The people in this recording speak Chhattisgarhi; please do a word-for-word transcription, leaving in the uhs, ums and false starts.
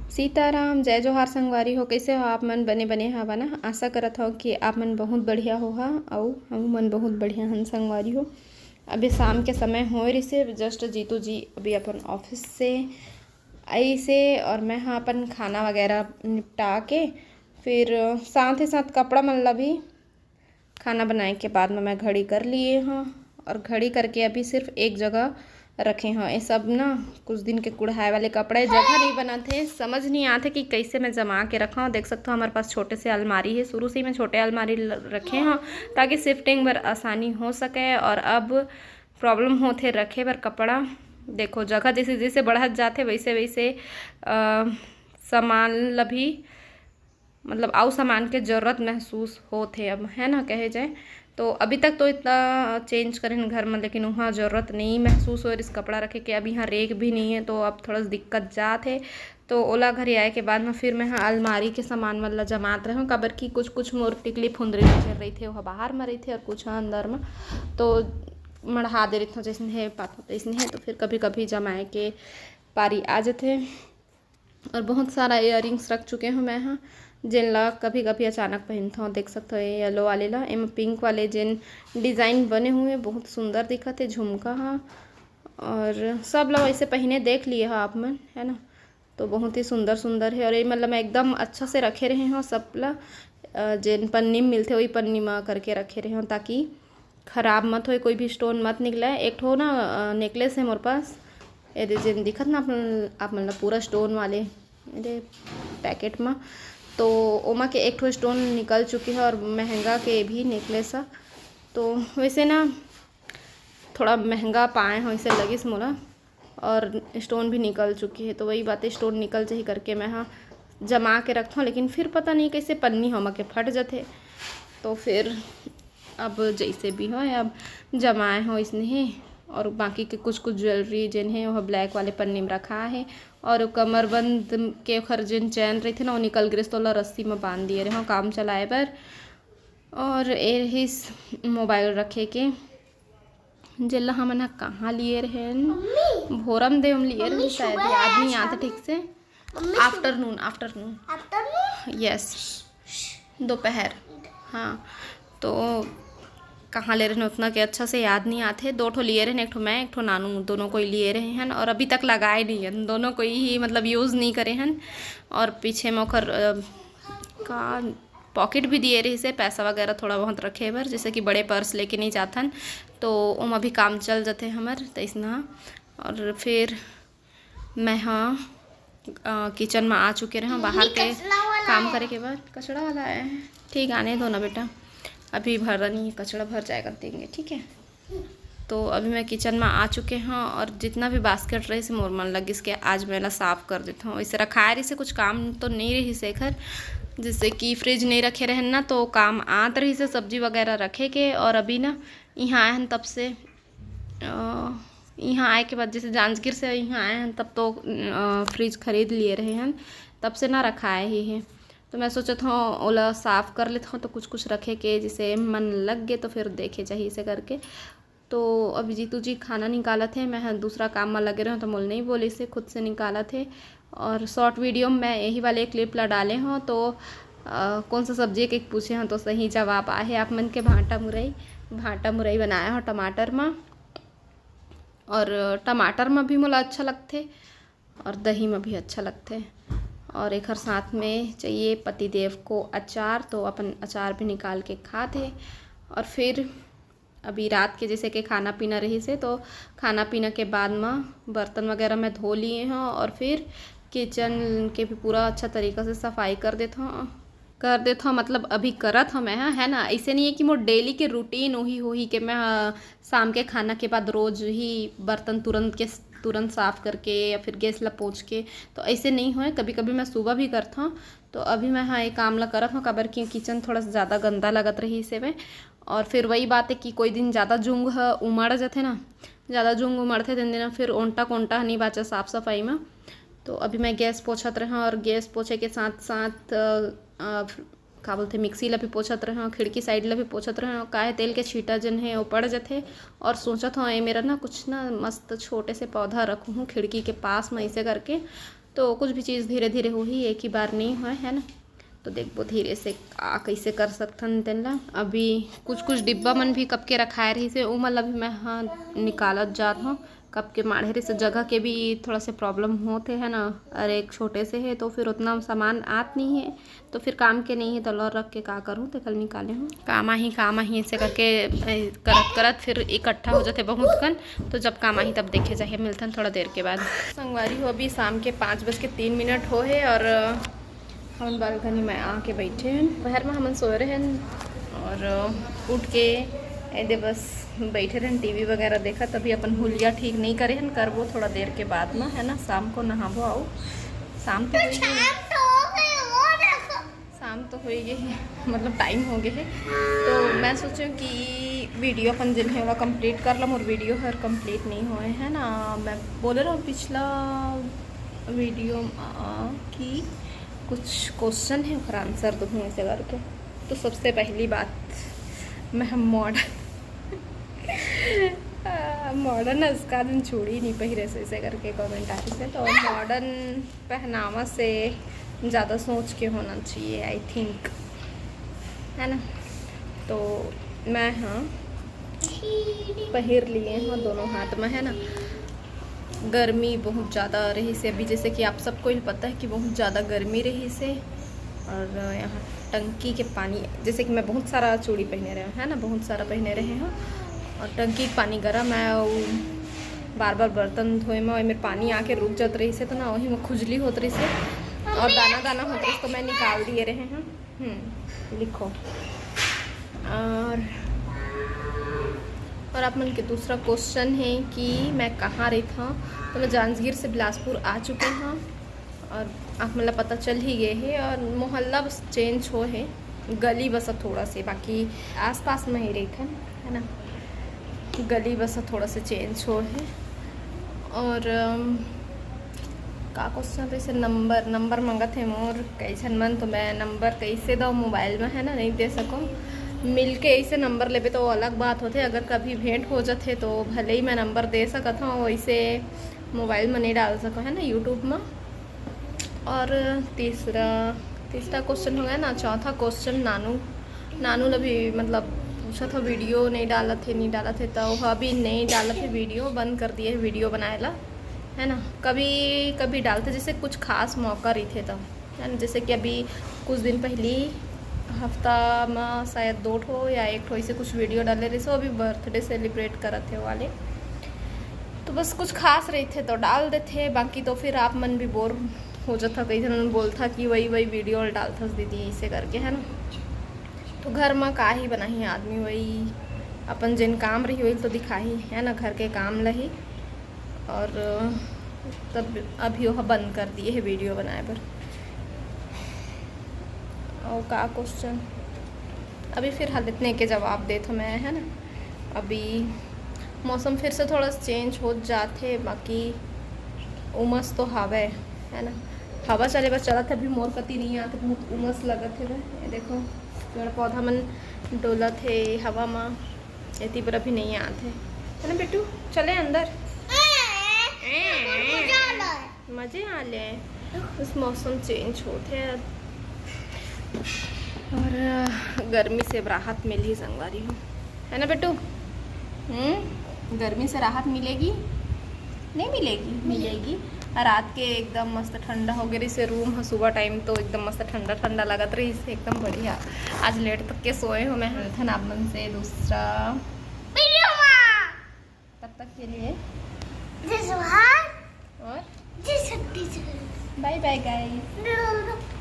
सीताराम, जय जोहार संगवारी हो। कैसे हो आप मन? बने बने हवा ना? आशा करत हो कि आप मन बहुत बढ़िया हो हा, अउ हम मन बहुत बढ़िया हन संगवारी हो। अभी शाम के समय होए रिसे, जस्ट जीतू जी अभी अपन ऑफिस से आइसे और मैं हा अपन खाना वगैरह निपटा के फिर साथ ही साथ कपड़ा मन ला भी खाना बनाए के बाद में मैं घड़ी कर लिए हूँ और घड़ी करके अभी सिर्फ एक जगह रखे हूँ। ये सब ना कुछ दिन के कुढ़ाए वाले कपड़ा है, जगह नहीं बनत हे, समझ नहीं आते कि कैसे मैं जमा के रखा हूँ। देख सकते हो हमारे पास छोटे से अलमारी है, शुरू से ही मैं छोटे अलमारी ल-, रखे हूँ ताकि शिफ्टिंग बर आसानी हो सके। और अब प्रॉब्लम होते रखे बर कपड़ा, देखो जगह जैसे जैसे बढ़त जाते वैसे वैसे अ, सामान ल भी मतलब अउ सामान के जरूरत महसूस होत हे अब, है ना, कहे जाए तो। अभी तक तो इतना चेंज करेन घर में, लेकिन वहाँ जरूरत नहीं महसूस हो रही कपड़ा रखे के। अब यहाँ रेक भी नहीं है तो अब थोड़ा सा दिक्कत जात है। तो ओला घरे आए के बाद में फिर मैं हा अलमारी के सामान मन ला जमात रहूँ, काबर कि कुछ कुछ मोर टिकली फुंदरी बचल रही थे, वह बाहर में रही थे और कुछ अंदर में, तो मढ़ा दे रही थों, जैसे है पाता तैसने है, तो फिर कभी कभी जमाए के पारी आ जाते। और बहुत सारा इयररिंग्स रख चुके हूँ मैं हा, जेन ला कभी कभी अचानक पहनता हूँ। देख सकते हो ये येलो वाले ला, एम पिंक वाले जेन डिज़ाइन बने हुए बहुत सुंदर दिखत है झुमका हा। और सब ला वैसे पहने देख लिए हो आप मन, है ना? तो बहुत ही सुंदर सुंदर है। और ये मतलब मैं एकदम अच्छा से रखे रहे हूँ सब ला, अ, जेन पन्नी में मिलते वही पन्नी में करके रखे रहे हूँ ताकि खराब मत होए, कोई भी स्टोन मत निकले। एक ठो ना नेकलेस है मोर पास, ये दे जेन दिखत ना अपन आप मन ला पूरा स्टोन वाले, ये दे पैकेट में, तो ओमा के एक ठो स्टोन निकल चुके है और महंगा के भी नेकलेस है। तो वैसे ना थोड़ा महंगा पाए हो इसे लगिस मोला, और स्टोन भी निकल चुके है, तो वही बात है, स्टोन निकल जाही करके मैं हा जमा के रखता हूँ, लेकिन फिर पता नहीं कैसे पन्नी होमा के फट जाते। तो फिर अब जैसे भी हो, अब जमाए हो इसने ही। और बाकी के कुछ कुछ ज्वेलरी जेन है वह ब्लैक वाले पन्नी में रखा है। और कमरबंद के ओखर जेन चैन रही थे ना, वो निकल गिरे, तो ओला रस्सी में बांध दिए रहे हो काम चलाए बर। और ये रहिस मोबाइल रखे के, जेला हमन ह कहाँ लिए रहेन? भोरम देव म लिए रहेन शायद, याद नहीं आते ठीक से। Afternoon, afternoon. आफ्टरनून? यस, दोपहर। हाँ, तो कहाँ ले रहेन उतना के अच्छा से याद नहीं आते। दो ठो लिए रहेन, एक ठो मैं, एक ठो नानू, दोनों कोई लिए रहे हैं और अभी तक लगाए नहीं हैं, दोनों कोई ही मतलब यूज़ नहीं करे हैं। और पीछे में ओखर का पॉकेट भी दिए रहिसे, पैसा वगैरह थोड़ा बहुत रखे बर, जैसे कि बड़े पर्स लेके नहीं जाथन, तो ओमा भी काम चल जाते हमर तैसना। और फिर मैं हा किचन में आ चुके रहे, बाहर के काम करे के बाद। कचड़ा वाला आया है, ठीक, आने दो ना बेटा, अभी भरा नहीं है, कचड़ा भर जाएगा, देंगे, ठीक है। तो अभी मैं किचन में आ चुके हूँ और जितना भी बास्केट रहिसे मोर मन लगिस के आज मैं ला साफ कर देता हूँ। इसे रखाए रहिसे, कुछ काम तो नहीं रहिसे एखर, जैसे कि फ्रिज नहीं रखे रहेन ना, तो काम आत रहिसे सब्जी वगैरह रखे के। और अभी ना यहाँ आए हन तब से, अ, यहाँ आए के बाद, जैसे जांजगीर से यहाँ आए हन तब तो फ्रिज खरीद लिए रहे हन, तब से ना रखाए ही है। तो मैं सोचत हूँ ओला साफ कर लेता हूँ, तो कुछ कुछ रखे के जैसे मन लग गए तो फिर देखे चाहिए इसे करके। तो अभी जीतू जी खाना निकालत हे, मैं ह दूसरा काम में लगे रहूँ तो मोल नहीं बोले से खुद से निकालत हे। और शॉर्ट वीडियो में मैं यही वाले क्लिप ला डाले हूँ, तो अ, कौन सा सब्जी के पूछे हूँ तो सही जवाब आहे आप मन के भांटा मुरई। भांटा मुरई बनाया हूँ टमाटर में, और टमाटर में भी मोला अच्छा लगथे और दही में भी अच्छा लगथे। और एकर साथ में चाहिए पतिदेव को अचार, तो अपन अचार भी निकाल के खात हे। और फिर अभी रात के जैसे कि खाना पीना रहिसे, तो खाना पीना के बाद में बर्तन वगैरह मैं धो लिए हूँ और फिर किचन के भी पूरा अच्छा तरीका से सफाई कर देता हूँ, कर देता हूँ, मतलब अभी करत हूँ मैं, हाँ, है ना। ऐसे नहीं है कि मोर डेली के रूटीन वही होही कि मैं, हाँ, शाम के खाना के बाद रोज ही बर्तन तुरंत के, तुरंत साफ करके या फिर गैस ला पोंछ के, तो ऐसे नहीं होए। कभी कभी मैं सुबह भी करता हूँ। तो अभी मैं, हाँ, ये काम ला करत हूँ, काबर कि किचन थोड़ा सा ज़्यादा गंदा लगत रहिसे। और फिर वही बात है कि कोई दिन ज़्यादा जुंग ह उमड़ जाथे ना, ज़्यादा जुंग उमड़थे, तेन दिन फिर ओंटा कोंटा नहीं बाचा साफ सफाई में। तो अभी मैं गैस पोछत रहे हूँ और गैस पोछे के साथ साथ, अ, अ, का बोलथे, मिक्सी ला भी पोछत रहे हूँ, खिड़की साइड ला भी पोछत रहे हूँ, काहे तेल के छींटा जन है वो पड़ जाथे। और सोचत हूँ ये मेरा ना कुछ ना मस्त छोटे से पौधा रखूँ खिड़की के पास में, ऐसे करके तो कुछ भी चीज़ धीरे धीरे होही, एक ही बार नहीं होय, है ना। तो देखबो धीरे से का कइसे कर सकथन तेन ला। अभी कुछ कुछ डिब्बा मन भी कब के रखाए रहिस हे, ओमन ला भी मैं हा निकालत जात हूँ। कब के माढ़े रहिस हे, जगह के भी थोड़ा से प्रॉब्लम होत हे, है ना। अरे एक छोटे से हे तो फिर उतना सामान आत नहीं है, तो फिर काम के नहीं है तो लौर रख के का करूँ, तेकर निकाले हूँ। काम आही, काम आही, ऐसे करके ए, करत करत फिर इकट्ठा हो जाते बहुत कन। तो जब काम आही तब देखे जाही, मिलथन थोड़ा देर के बाद। संगवारी हो, अभी शाम के पाँच बज के तीन मिनट हो हे और हमन बालकनी में आके बैठे हन। दोपहर में हमन सोए रहन और उठ के एदे बस बैठे रहन, टीवी वगैरह देखत। अभी अपन हुलिया ठीक नहीं करे हन, करबो थोड़ा देर के बाद में, है ना। शाम को नहाबो। आओ, शाम तो हो ही गई। शाम तो हो ही गई है, मतलब टाइम हो गए है। तो मैं सोचूं कि वीडियो अपन जिन है ओला कंप्लीट कर लम, और वीडियो हर कंप्लीट नहीं होए है ना। मैं बोले रहा पिछला वीडियो कि कुछ क्वेश्चन है, ओकर आंसर दूँ ऐसे करके। तो सबसे पहली बात, मैं हम मॉडर्न मॉडर्न उसका दिन चूड़ी नहीं पहिरे से ऐसे करके कमेंट आ रही है। तो मॉडर्न पहनावा से ज़्यादा सोच के होना चाहिए, आई थिंक, है ना। तो मैं, हाँ, पहिर लिए हूँ दोनों हाथ में, है ना। गर्मी बहुत ज़्यादा रहिस हे अभी, जैसे कि आप सबको ही पता है कि बहुत ज़्यादा गर्मी रहिस हे। और यहाँ टंकी के पानी, जैसे कि मैं बहुत सारा चूड़ी पहने रहे हूँ, है ना, बहुत सारा पहने रहे हूँ। और टंकी के पानी गर्म है, वो बार बार बर्तन धोए में, ओमे पानी आके रुक जात रहिस हे, तो ना वही में खुजली होत रहिस हे और दाना दाना होत रहिस, तो मैं निकाल दिए रहे हूँ। हम्म, लिखो। और और आप मन के दूसरा क्वेश्चन है कि मैं कहाँ रहत हूँ। तो मैं जांजगीर से बिलासपुर आ चुके हूँ और आप मन ला पता चल ही गए है। और मोहल्ला बस चेंज हो है, गली बस थोड़ा से, बाकी आसपास में ही रहत हन, है ना। गली बस थोड़ा से चेंज हो है। और अम, का क्वेश्चन रहिस हे, नंबर, नंबर मंगत हे मोर कई झन मन, तो मैं नंबर कैसे दव मोबाइल में, है ना, नहीं दे सको। मिल के ऐसे नंबर लेबे तो वो अलग बात होथे, अगर कभी भेंट हो जाथे तो भले ही मैं नंबर दे सकत हूँ, वैसे मोबाइल में नहीं डाल सको, है ना, यूट्यूब में। और तीसरा, तीसरा क्वेश्चन हो गया ना, चौथा क्वेश्चन नानू, नानू ला भी मतलब पूछा था, वीडियो नहीं डालत हे, नहीं डालत हे, तो वो अभी नहीं डालत हे वीडियो, बंद कर दिए हे वीडियो बनाए ला, है ना। कभी कभी डालते जैसे कुछ खास मौका रहिथे तो, है ना। जैसे कि अभी कुछ दिन पहली हफ्ता में शायद दो ठो या एक ठो ऐसे कुछ वीडियो डाले रहिस, वो अभी बर्थडे सेलिब्रेट करत हे वाले। तो बस कुछ खास रहिथे तो डाल देथे, बाकी तो फिर आप मन भी बोर हो जाथा, कई झन बोलथा कि वही वही वीडियो डालथस दीदी ऐसे करके, है ना। तो घर में का ही बनाही आदमी, वही अपन जिन काम रही वही तो दिखाही, है ना, घर के काम लही। और तब अभी वो बंद कर दिए है वीडियो बनाए बर। और का क्वेश्चन, अभी फिलहाल इतने के जवाब देत हूँ मैं, है ना। अभी मौसम फिर से थोड़ा चेंज हो जात हे, बाकी उमस तो हवे, है ना। हवा चले बस चलत हे, अभी मोर कती नहीं आत हे, बहुत उमस लगत हे। ये देखो, पेड़ पौधा मन डोलत हे हवा मा, एती बर अभी नहीं आत हे, है ना बेटू। चले अंदर। मजे आ ले, बस मौसम चेंज होत हे अब। और अ, गर्मी से अब राहत मिलही संगवारी हो, है ना बेटू। हम्म, गर्मी से राहत मिलेगी, नहीं मिलेगी? मिलेगी। और रात के एकदम मस्त ठंडा हो गए रहिस हे रूम ह, सुबह टाइम तो एकदम मस्त ठंडा ठंडा लगत रहिस हे, एकदम बढ़िया। आज लेट तक के सोए हो मैं। मिलथन आप मन से दूसरा वीडियो मा। तब तक के लिए जय जोहार। और जय छत्तीसगढ़। बाय बाय गाइस।